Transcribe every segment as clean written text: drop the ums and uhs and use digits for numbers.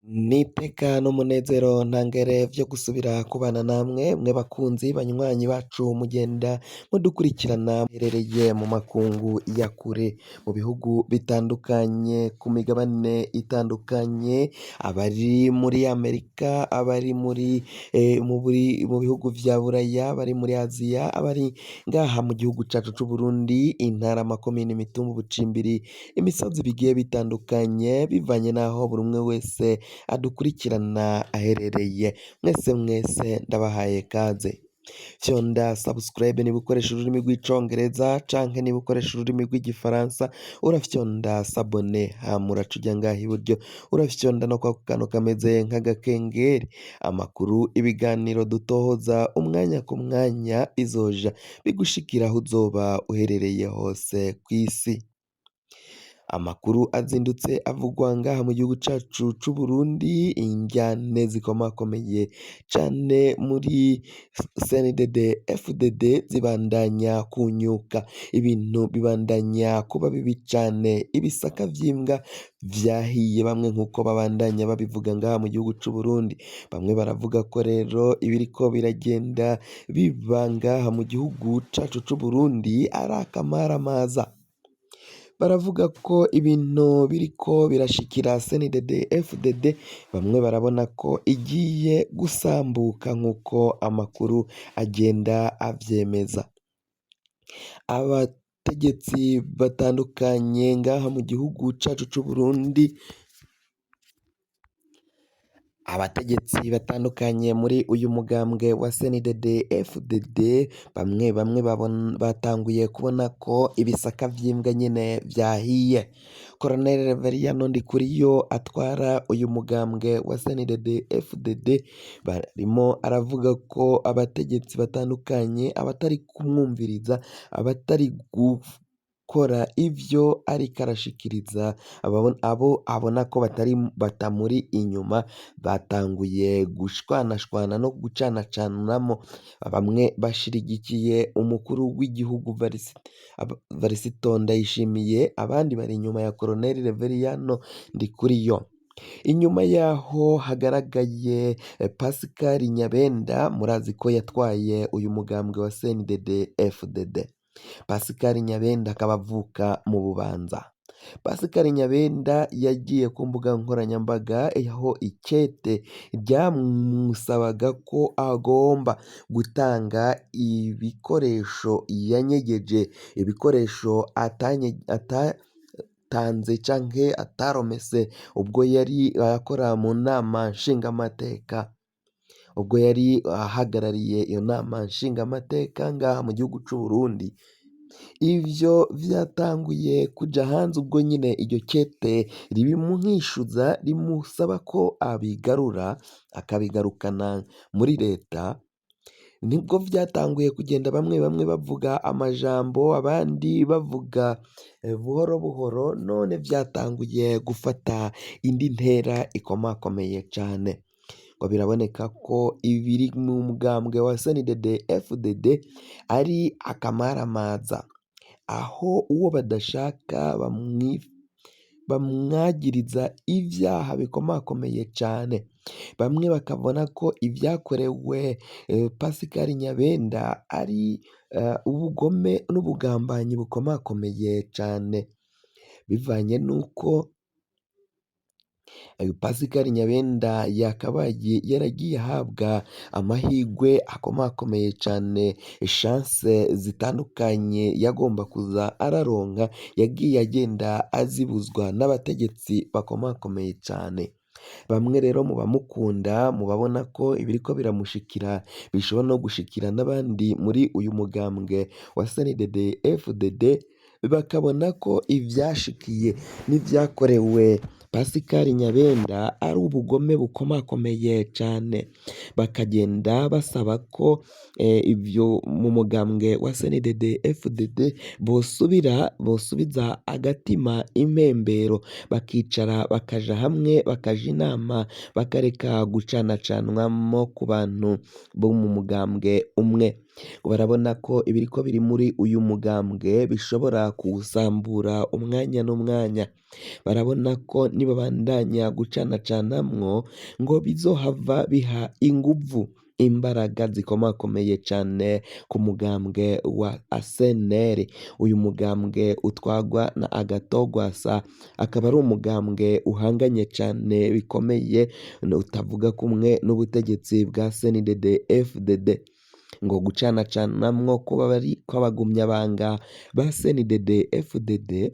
N'iteka n'umunezero ntangere vyo gusubira kubana namwe mwe bakunzi banywanyi bacu mugenda mudukurikirana muherereye mu makungu ya kure mu bihugu bitandukanye ku migabane itandukanye abari muri Amerika abari muri mu bihugu vya Buraya abari muri Aziya abari ngaha mu gihugu cacu c'Uburundi intara amakomine imitumba ubucimbiri imisozi bigiye bitandukanye bivanye n'aho buri umwe wese adukurikirana aherereye mwese mwese ndabahaye kaze fyonda subscribe niba ukoresha ururimi rw'icongereza canke niba ukoresha ururimi rw'igifaransa urafyonda s'abonner hama uraca uja ngaha iburyo urafyonda no kwako kantu kameze nk'agakengeri amakuru ibiganiro dutohoza umwanya ku mwanya bizoja bigushikira aho uzoba uherereye hose kw'isi. Amakuru azindutse avugwa ngaha mu gihugu cacu c'Uburundi, indyane zikomakomeye cane muri CNDD FDD zibandanya kunyuka, ibintu bibandanya kuba bibi cane, ibisaka vy'imbwa vyahiye bamwe nk'uko babandanya babivuga ngaha mu gihugu c'Uburundi, bamwe baravuga ko rero ibiriko biragenda biba ngaha mu gihugu cacu c'Uburundi ari akamaramaza. Baravuga ko ibintu biriko birashikira CNDD FDD bamwe barabona ko igiye gusambuka nk'uko amakuru agenda avyemeza. Abategetsi batandukanye ngaha mu gihugu cacu c'Uburundi abategetsi batandukanye muri uyu mugambwe wa CNDD FDD bamwe bamwe batanguye kubona ko ibisaka vy'imbwa nyene vyahiye. Colonel Reveriyano Ndikuriyo atwara uyu mugambwe wa CNDD FDD barimo aravuga ko abategetsi batandukanye abatari kumwumviriza abatari gukora ivyo ariko arashikiriza abo abona ko batari batamuri inyuma batanguye gushwanashwana no gucanacanamo bamwe bashirigikiye umukuru w'igihugu Varisito Ndayishimiye abandi bari inyuma ya Colonel Reveriyano Ndikuriyo. Inyuma yaho hagaragaye Pascal Nyabenda murazi ko yatwaye uyu mugambwe wa CNDD FDD. Pascal Nyabenda akaba avuka mu Bubanza. Pascal Nyabenda yagiye ku mbuga nkoranyambaga aho ikete ryamusabaga ko agomba gutanga ibikoresho yanyegeje, ibikoresho atatanze canke ataromese ubwo yari akora mu nama nshingamateka, ubwo yari ahagarariye iyo nama nshingamateka ngaha mu gihugu c'Uburundi. Ivyo vyatanguye kuja hanze ubwo nyene iryo kete ribimwishuza rimusaba ko abigarura akabigarukana muri leta, nibwo vyatanguye kugenda bamwe bamwe bavuga amajambo abandi bavuga buhoro buhoro, none vyatanguye gufata indi ntera ikomakomeye cane. Ngo biraboneka ko ibiri mu mugambwe wa CNDD FDD ari akamaramaza, aho uwo badashaka bamwagiriza ivyaha bikomakomeye cane, bamwe bakabona ko ivyakorewe Pascal Nyabenda ari ubugome n'ubugambanyi bukomakomeye cane, bivanye n'uko Pascal Nyabenda yakabaye yaragiye ahabwa amahirwe akomakomeye cane, chance zitandukanye yagomba kuza araronka yagiye agenda azibuzwa n'abategetsi bakomakomeye cane. Bamwe rero mu bamukunda mu babona ko ibiriko biramushikira bishobora no gushikira n'abandi muri uyu mugambwe wa CNDD FDD, bakabona ko ivyashikiye n'ivyakorewe Pascal Nyabenda ari ubugome bukomakomeye cane, bakagenda basaba ko ivyo mu mugambwe wa CNDD FDD bosubira bosubiza agatima impembero bakicara bakaja hamwe bakaja inama bakareka gucanacanwamo ku bantu bo mu mugambwe umwe. Barabona ko ibiriko biri muri uyu mugambwe bishobora kuwusambura umwanya n'umwanya, barabona ko nibabandanya gucanacanamwo ngo bizohava biha inguvu imbaraga zikomakomeye cane ku mugambwe wa ASNL. Uyu mugambwe utwagwa na Agathon Rwasa akaba ari umugambwe uhanganye cane bikomeye utavuga kumwe n'ubutegetsi bwa CNDD FDD. Ngo gucanacanamwo kw'abagumyabanga ba CNDD FDD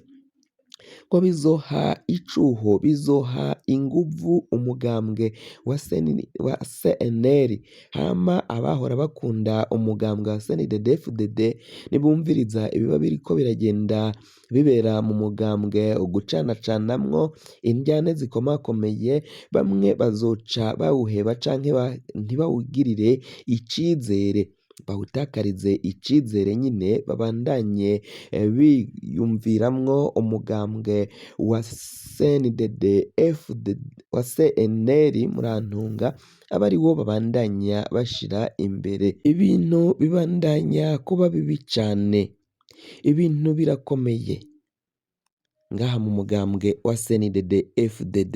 ngo bizoha icuho, bizoha inguvu umugambwe wa CNL, hama abahora bakunda umugambwe wa CNDD FDD nibumviriza ibiba biriko biragenda bibera mu mugambwe, ugucanacanamwo, indyane zikomakomeye, bamwe bazoca bawuheba canke ntibawugirire icizere, bawutakarize icizere nyine, babandanye biyumviramwo umugambwe wa CNDD FDD wa CNL murantunga, aba ari wo babandanya bashira imbere. Ibintu bibandanya kuba bibi cane, ibintu birakomeye ngaha mu mugambwe wa CNDD FDD.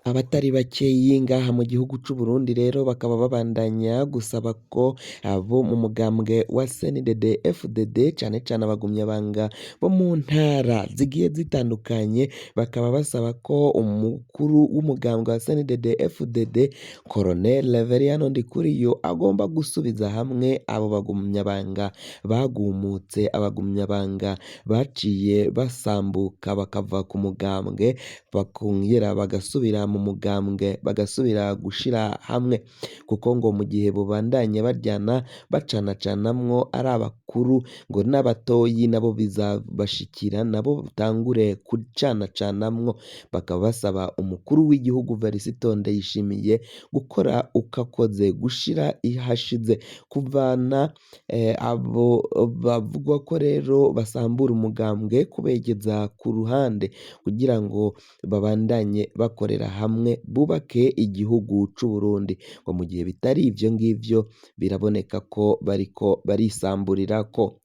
Abatari bakeyi ngaha mu gihugu c'u Burundi rero bakaba babandanya gusaba ko abo mu mugambwe wa CNDD FDD, cane cane abagumyabanga bo mu ntara zigiye zitandukanye, bakaba basaba ko umukuru w'umugambwe wa CNDD FDD Colonel Reveriyano Ndikuriyo agomba gusubiza hamwe abo bagumyabanga bagumutse, abagumyabanga baciye basambuka bakava ku mugambwe, bakongera bagasubira mu mugambwe, bagasubira gushira hamwe, kuko ngo mu gihe bobandanya baryana bacanacanamwo ari abakuru ngo n'abatoyi nabo bizabashikira, nabo batangure kucanacanamwo. Bakaba basaba umukuru w'igihugu Varisito Ndayishimiye gukora uko akoze, gushira ihashize, kuvana abo bavugwa ko rero basambura umugambwe, kubegeza ku ruhande kugira ngo babandanye bakorera hamwe bubake igihugu c'u Burundi. Ngo mu gihe bitari ivyo ngivyo biraboneka ko bariko barisamburirako.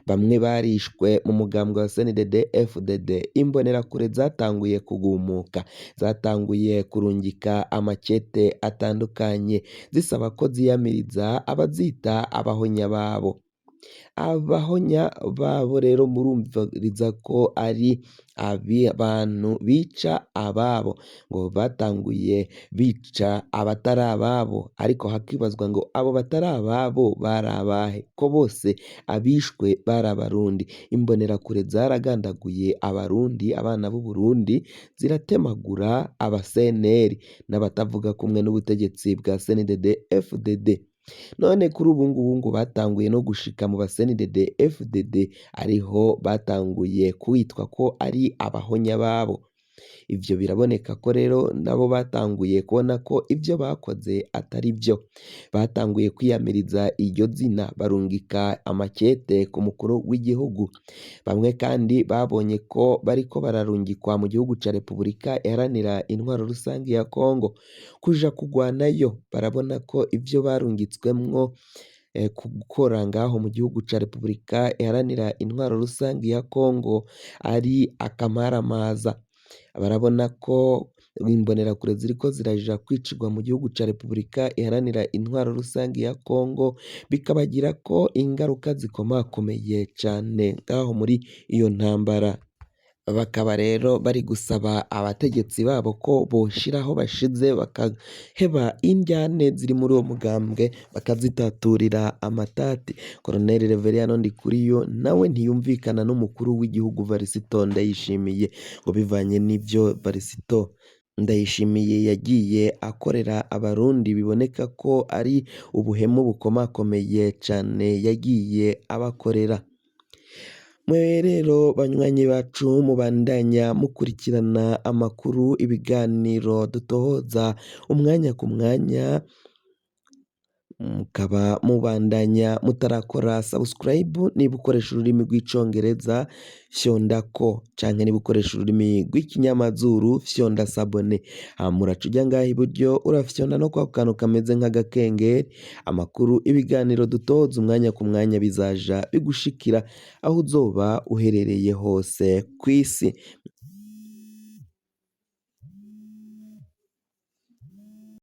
Bamwe barishwe mu mugambwe wa CNDD FDD, imbonerakure zatanguye kugumuka, zatanguye kurungika amakete atandukanye zisaba ko ziyamiriza abazita abahonya babo. Abahonya babo rero murumviriza ko ari abantu bica ababo, ngo batanguye bica abatari ababo, ariko hakibazwa ngo abo batari ababo bari abahe, ko bose abishwe bari abarundi. Imbonerakure zaragandaguye abarundi, abana b'u Burundi, ziratemagura abaseneri n'abatavuga kumwe n'ubutegetsi bwa CNDD FDD. None kuri ubu ngubu ngo batanguye no gushika mu ba CNDD FDD, ariho batanguye kwitwa ko ari abahonya babo. Ivyo biraboneka ko rero nabo batanguye kubona ko ivyo bakoze atari vyo, batanguye kwiyamiriza iryo zina, barungika amakete ku mukuru w'igihugu. Bamwe kandi babonye ko bariko bararungikwa mu gihugu ca Repubulika Iharanira Intwaro Rusangi ya Kongo kuja kugwanayo, barabona ko ivyo barungitswemwo gukora ngaho mu gihugu ca Repubulika Iharanira Intwaro Rusangi ya Kongo ari akamaramaza. Barabona ko imbonerakure ziriko ziraja kwicirwa mu gihugu ca Repubulika Iharanira Intwaro Rusangi ya Kongo, bikabagirako ingaruka zikomakomeye cane ngaho muri iyo ntambara. Bakaba rero bari gusaba abategetsi babo ko boshiraho bashize, bakaheba indyane ziri muri uwo mugambwe, bakazitaturira amatati. Colonel Reveriyano Ndikuriyo nawe ntiyumvikana n'umukuru w'igihugu Varisito Ndayishimiye, ngo bivanye n'ivyo Varisito Ndayishimiye yagiye akorera abarundi, biboneka ko ari ubuhemu bukomakomeye cane yagiye abakorera. Mwe rero banywanyi bacu mubandanya mukurikirana amakuru, ibiganiro dutohoza umwanya ku mwanya, mukaba mubandanya mutarakora subscribe, niba ukoresha ururimi rw'icongereza fyondako, canke niba ukoresha ururimi rw'ikinyamazuru fyonda s'abonner. Hama uraca uja ngaha iburyo urafyonda no kwako kantu kameze nk'agakengeri, amakuru ibiganiro dutoza umwanya ku mwanya bizaja bigushikira aho uzoba uherereye hose kw'isi.